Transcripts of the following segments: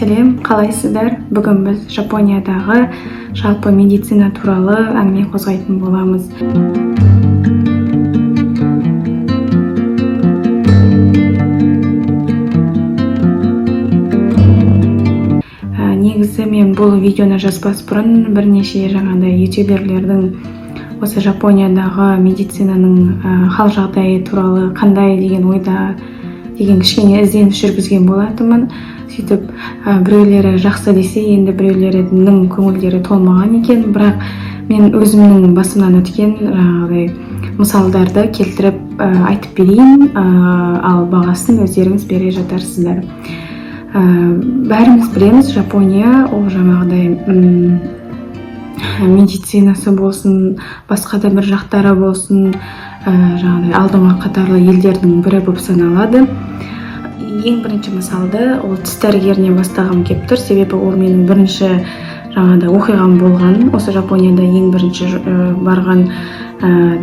Сәлем, қалайсыздар? Бүгін біз Жапониядағы жалпы медицина туралы әңгіме қозғайтын боламыз. Негізі мен бұл видеоны жазбас бұрын бірнеше жаңағыдай ютуберлердің осы Жапониядағы медицинаның хал жағдайы туралы қандай деген ойда деген кішкене ізденіс жүргізген болатынмын. Сөйтіп, біреулері жақсы десе, енді біреулерінің көңілдері толмаған екен. Бірақ мен өзімнің басымнан өткен жаңағыдай мысалдарды келтіріп, айтып берейін, ал бағасын өздеріңіз бере жатарсыздар. Бәріміз білеміз, Жапония ол жаңағыдай медицинасы болсын, басқа да бір жақтары болсын, жаңағыдай алдыңғы қатарлы елдердің бірі болып саналады. Ең бірінші мысалды ол тіс дәрігерінен бастағым келіп тұр, себебі ол менің бірінші жаңағыдай оқиғам болған. Осы Жапонияда ең бірінші барған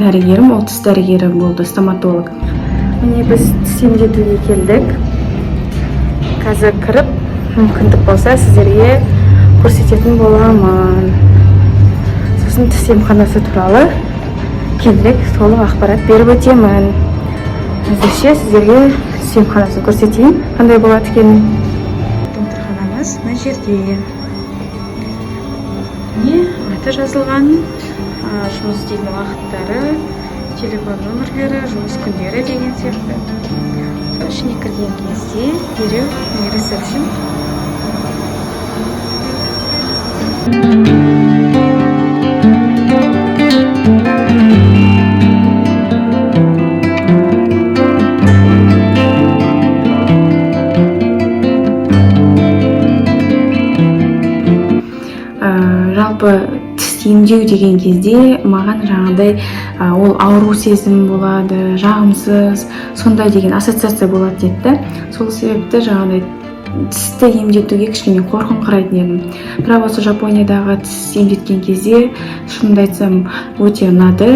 дәрігерім ол тіс дәрігері болды, стоматолог. Міне, біз тіс емдетуге келдік. Қазір кіріп, мүмкіндік болса, сіздерге көрсететін боламын. Сосын тіс емханасы туралы кейінірек толық ақпарат беріп өтемін. Әзірше сіздерге тіс емханасын көрсетейін, қандай болады екенін. Докторханамыз мына жерде. Міне, аты жазылған, жұмыс істейтін уақыттары, телефон нөмірлері, жұмыс күндері деген сияқты. Сол ішіне кірген кезде дереу міне, ресепшн. Жалпы тіс емдеу деген кезде маған жаңағыдай ол ауру сезім болады, жағымсыз сондай деген ассоциация болады деді да. Сол себепті жаңағыдай тісті емдетуге кішкене қорқынқырайтын едім. Бірақ осы Жапониядағы тіс емдеткен кезде, шынымды айтсам, өте ұнады.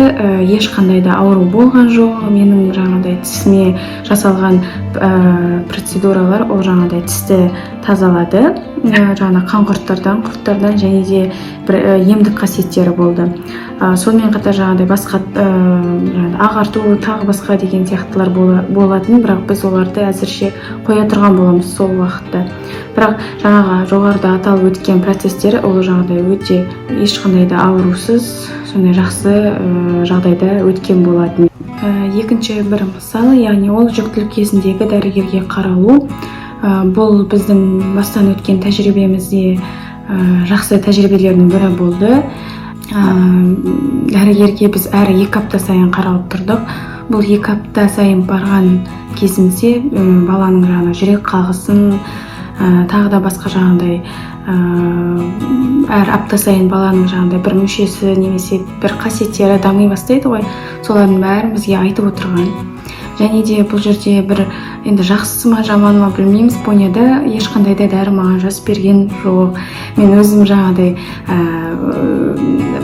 Ешқандай да ауру болған жоқ. Менің жаңағыдай тісіме жасалған процедуралар ол жаңағыдай тісті тазалады, жаңағы қан құрттардан, құрттардан және де бір емдік қасиеттері болды. Сонымен қатар жаңағыдай басқа жаңағыдай ағарту, тағы басқа деген сияқтылар болатын, бірақ біз оларды әзірше қоя тұрған боламыз сол уақытта. Бірақ жаңағы жоғарыда аталып өткен процесстер ол жаңағыдай өте ешқандай да аурусыз, сондай жақсы жағдайда өткен болатын. Екінші бір мысал, яғни ол жүктілік кезіндегі дәрігерге қаралу. Бұл біздің бастан өткен тәжірибемізде жақсы тәжірибелердің бірі болды. Дәрігерге біз әр 2 апта сайын қаралып тұрдық. Бұл 2 апта сайын барған кезімізде баланың жаңағы жүрек қағысын, тағы да басқа жаңағыдай әр апта сайын баланың жаңағыдай бір мүшесі немесе бір қасиеттері дами бастайды ғой, солардың бәрін бізге айтып отырған. Және де бұл жерде бір енді жақсысы ма, жаманы ма, білмейміз, Японияда ешқандай да дәрі маған жазып берген жоқ. Мен өзім жаңағыдай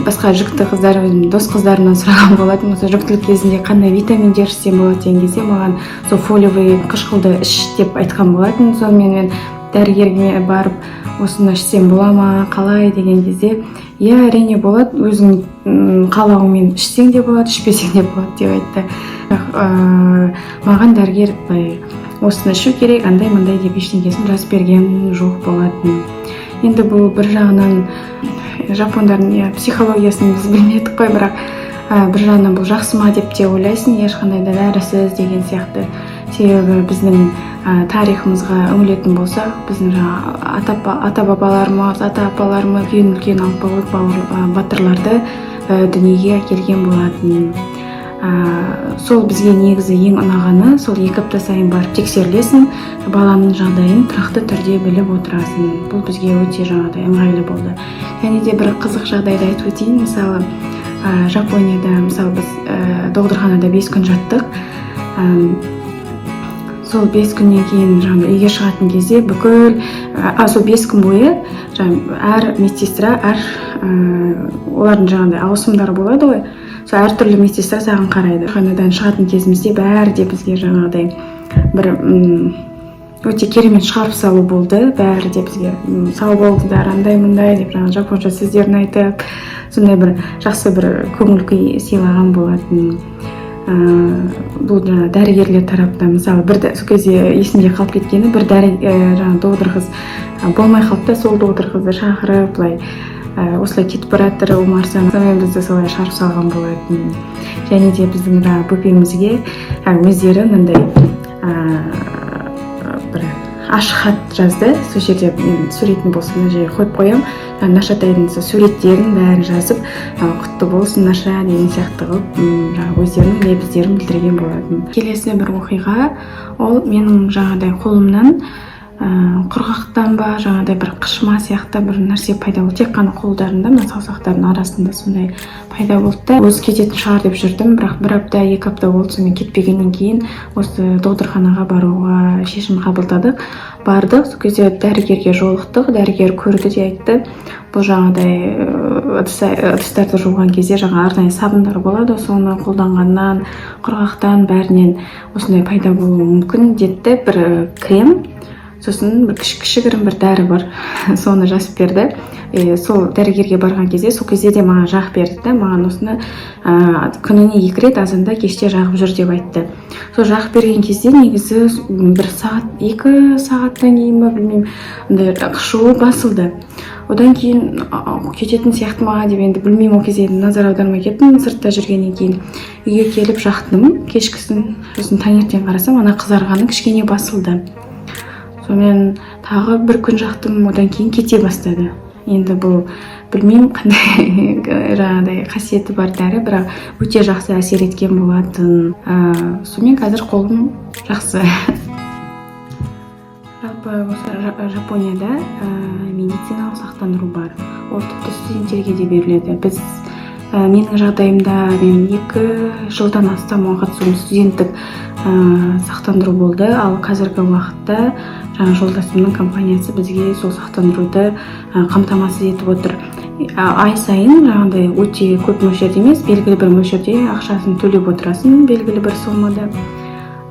басқа жүкті қыздар, өзім дос қыздарымнан сұраған болатынмын, осы жүктілік кезінде қандай витаминдер ішсем болады деген кезде, маған сол фолиевый қышқылды іш деп айтқан болатын. Сонымен мен дәрігерге барып, осыны ішсем бола ма, қалай деген кезде, иә, әрине болады, өзің қалауыңмен ішсең де болады, ішпесең де болады деп айтты. Бірақ маған дәрігер былай осыны ішу керек, андай мындай деп ештеңесін жазып берген жоқ болатын. Енді бұл бір жағынан жапондардың, иә, психологиясын біз білмедік қой, бірақ бір жағынан бұл жақсы ма деп те ойлайсың, ешқандай да дәрісіз деген сияқты. Себебі біздің тарихымызға үңілетін болсақ, біздің жаңағы ата бабаларымыз, ата апаларымыз үлкен үлкен алпауыт бауыр, батырларды дүниеге әкелген болатын. Сол бізге негізі ең ұнағаны сол 2 апта сайын барып тексерілесің, баланың жағдайын тұрақты түрде біліп отырасың. Бұл бізге өте жаңағыдай ыңғайлы болды. Және де бір қызық жағдайды айтып өтейін. Мысалы, Жапонияда, мысалы, біз докторханада 5 күн жаттық. Сол 5 күннен кейін жаңағы үйге шығатын кезде бүкіл сол 5 күн бойы жаңағы әр медсестра, әр олардың жаңағыдай ауысымдары болады ғой, сол әртүрлі медсестра саған қарайды. Ханадан шығатын кезімізде бәрі де бізге жаңағыдай бір Өте керемет шығарып салу болды. Бәрі де бізге «Сау болыңыздар», андай мындай деп, жаңағы жапонша сөздерін айтып, сондай бір жақсы бір көңіл күй сыйлаған болатын. Бұл жаңағы дәрігерлер тарапынан. Мысалы, бір сол кезде есімде қалып кеткені, бір жаңағы доғдыр қыз болмай қалды да, сол доғдыр қызды шақырып, былай «Осылай кетіп бара жатыр Омар-сан», сонымен бізді солай шығарып салған болатын. Және де біздің жаңағы бөпемізге өздері мынандай бір ашық хат жазды. Сол жерде суретін болса, мына жерге қойып қоямын. Нашатайдың сол суреттерін бәрін жазып, «Құтты болсын, Наша» деген сияқты қылып, жаңағы өздерінің лебіздерін білдірген болатын. Келесі бір оқиға, ол менің жаңағыдай қолымнан құрғақтан ба, жаңағыдай бір қышыма сияқты бір нәрсе пайда болды. Тек қана қолдарында, мына саусақтардың арасында сондай пайда болды да, өзі кететін шығар деп жүрдім. Бірақ бір апта, 2 апта болды. Сонымен кетпегеннен кейін осы докторханаға баруға шешім қабылдадық. Бардық, сол кезде дәрігерге жолықтық. Дәрігер көрді де айтты: «Бұл жаңағыдай ыдыстарды жуған кезде жаңа арнайы сабындар болады, соны қолданғаннан, құрғақтан, бәрінен осындай пайда болуы мүмкін», — деді де, бір крем, сосын бір кішігірім бір дәрі бар, соны жазып берді. Сол дәрігерге барған кезде, сол кезде де маған жағып берді да, маған осыны күніне екі рет, азанда, кеште жағып жүр деп айтты. Сол жағып берген кезде негізі бір сағат, 2 сағаттан кейін ба, білмеймін, андай қышуы басылды. Одан кейін кететін сияқты ма деп, енді білмеймін, ол кезде енді назар аудармай кеттім сыртта жүргеннен кейін. Үйге келіп жақтым кешкісін. Сосын таңертең қарасам, ана қызарғаны кішкене басылды. Сонымен тағы бір күн жақтым, одан кейін кете бастады. Енді бұл білмеймін, қандай жаңағыдай қасиеті бар дәрі, бірақ өте жақсы әсер еткен болатын. Сонымен қазір қолым жақсы. Жалпы осы Жапонияда медициналық сақтандыру бар, ол тіпті студенттерге де беріледі. Біз менің жағдайымда, мен 2 жылдан астам уақыт сол студенттік сақтандыру болды. Ал қазіргі уақытта жаңа жолдасымның компаниясы бізге сол сақтандыруды қамтамасыз етіп отыр. Ай сайын жаңағыдай өте көп мөлшерде емес, белгілі бір мөлшерде ақшасын төлеп отырасың, белгілі бір сомада.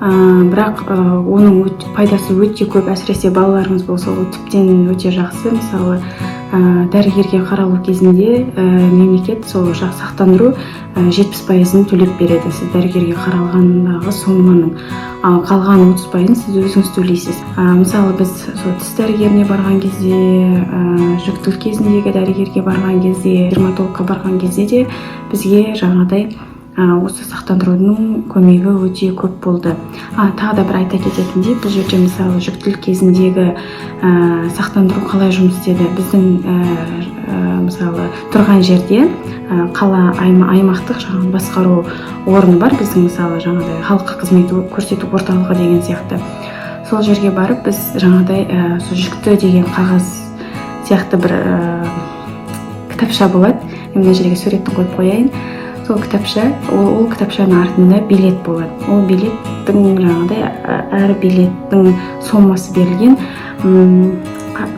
Бірақ оның пайдасы өте көп, әсіресе балаларыңыз болса, ол тіптен өте жақсы. Мысалы, дәрігерге қаралу кезінде мемлекет сол сақтандыру 70%-ын төлеп береді сіз дәрігерге қаралғандағы соманың, ал қалған 30%-ын сіз өзіңіз төлейсіз. Мысалы, біз сол тіс дәрігеріне барған кезде, жүктілік кезіндегі дәрігерге барған кезде, дерматологқа барған кезде де бізге жаңағыдай осы сақтандырудың көмегі өте көп болды. Тағы да бір айта кететіндей, бұл жерде, мысалы, жүктілік кезіндегі сақтандыру қалай жұмыс істеді? Біздің мысалы, тұрған жерде қала аймақтық жаңағы басқару орны бар біздің, мысалы, жаңағыдай халыққа қызмет көрсету орталығы деген сияқты. Сол жерге барып, біз жаңағыдай сол жүкті деген қағаз сияқты бір кітапша болады. Мен мына жерге суретін қойып қояйын. Сол кітапша, ол кітапшаның артында билет болады. Ол билеттің жаңағыдай әр билеттің сомасы берілген.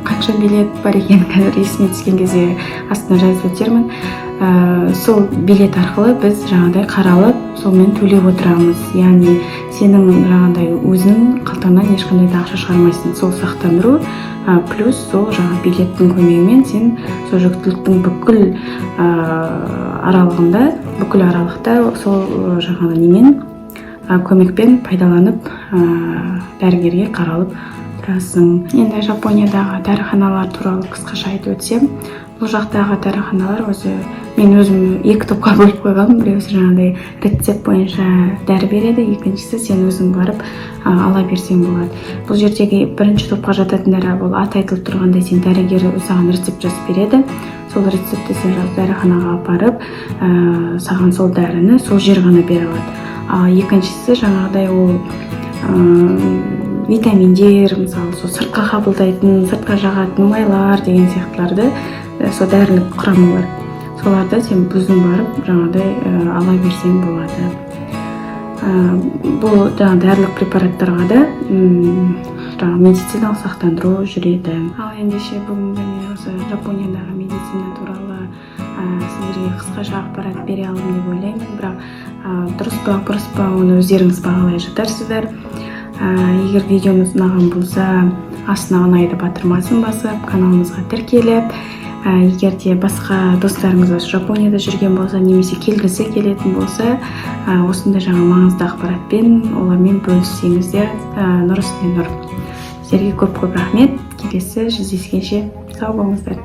Қанша билет бар екенін қазір есіме түскен кезде астына жазып өтермін. Сол билет арқылы біз жаңағыдай қаралып, сонымен төлеп отырамыз. Яғни сенің жаңағыдай өзің қалтаңнан ешқандай да ақша шығармайсың. Сол сақтандыру плюс сол жаңағы билеттің көмегімен сен сол жүктіліктің бүкіл аралығында, бүкіл аралықта сол жаңағы немен, көмекпен пайдаланып, дәрігерге қаралып тұрасың. Енді Жапониядағы дәріханалар туралы қысқаша айтып өтсем, бұл жақтағы дәріханалар өзі, мен өзім екі топқа бөліп қойғанмын. Біреусі жаңағыдай рецепт бойынша дәрі береді, екіншісі сен өзің барып ала берсең болады. Бұл жердегі бірінші топқа жататындар, бұл аты айтылып тұрғандай, сен дәрігер саған рецепт жазып береді. Сол рецептті сен дәріханаға апарып, саған сол дәріні сол жер ғана бере алады. Ал екіншісі жаңағыдай ол витаминдер, мысалы, сол сыртқа қабылдайтын, сыртқа жағатын майлар деген сияқтыларды, сол дәрілік құрамы бар, соларды сен өзің барып жаңағыдай ала берсең болады. Бұл жаңағы дәрілік препараттарға да жаңағы медициналық сақтандыру жүреді. Ал ендеше, бүгінгі мен осы Жапониядағы медицина туралы сіздерге қысқаша ақпарат бере алдым деп ойлаймын. Бірақ дұрыс па, бұрыс па, оны өздеріңіз бағалай жатарсыздар. Егер видеомыз ұнаған болса, астына «ұнайды» батырмасын басып, каналымызға тіркеліп, егер де басқа достарыңыз осы Жапонияда жүрген болса немесе келгісі келетін болса, осындай жаңа маңызды ақпаратпен олармен бөліссеңіздер, нұр үстіне нұр. Сіздерге көп көп рахмет. Келесі жүздескенше сау болыңыздар.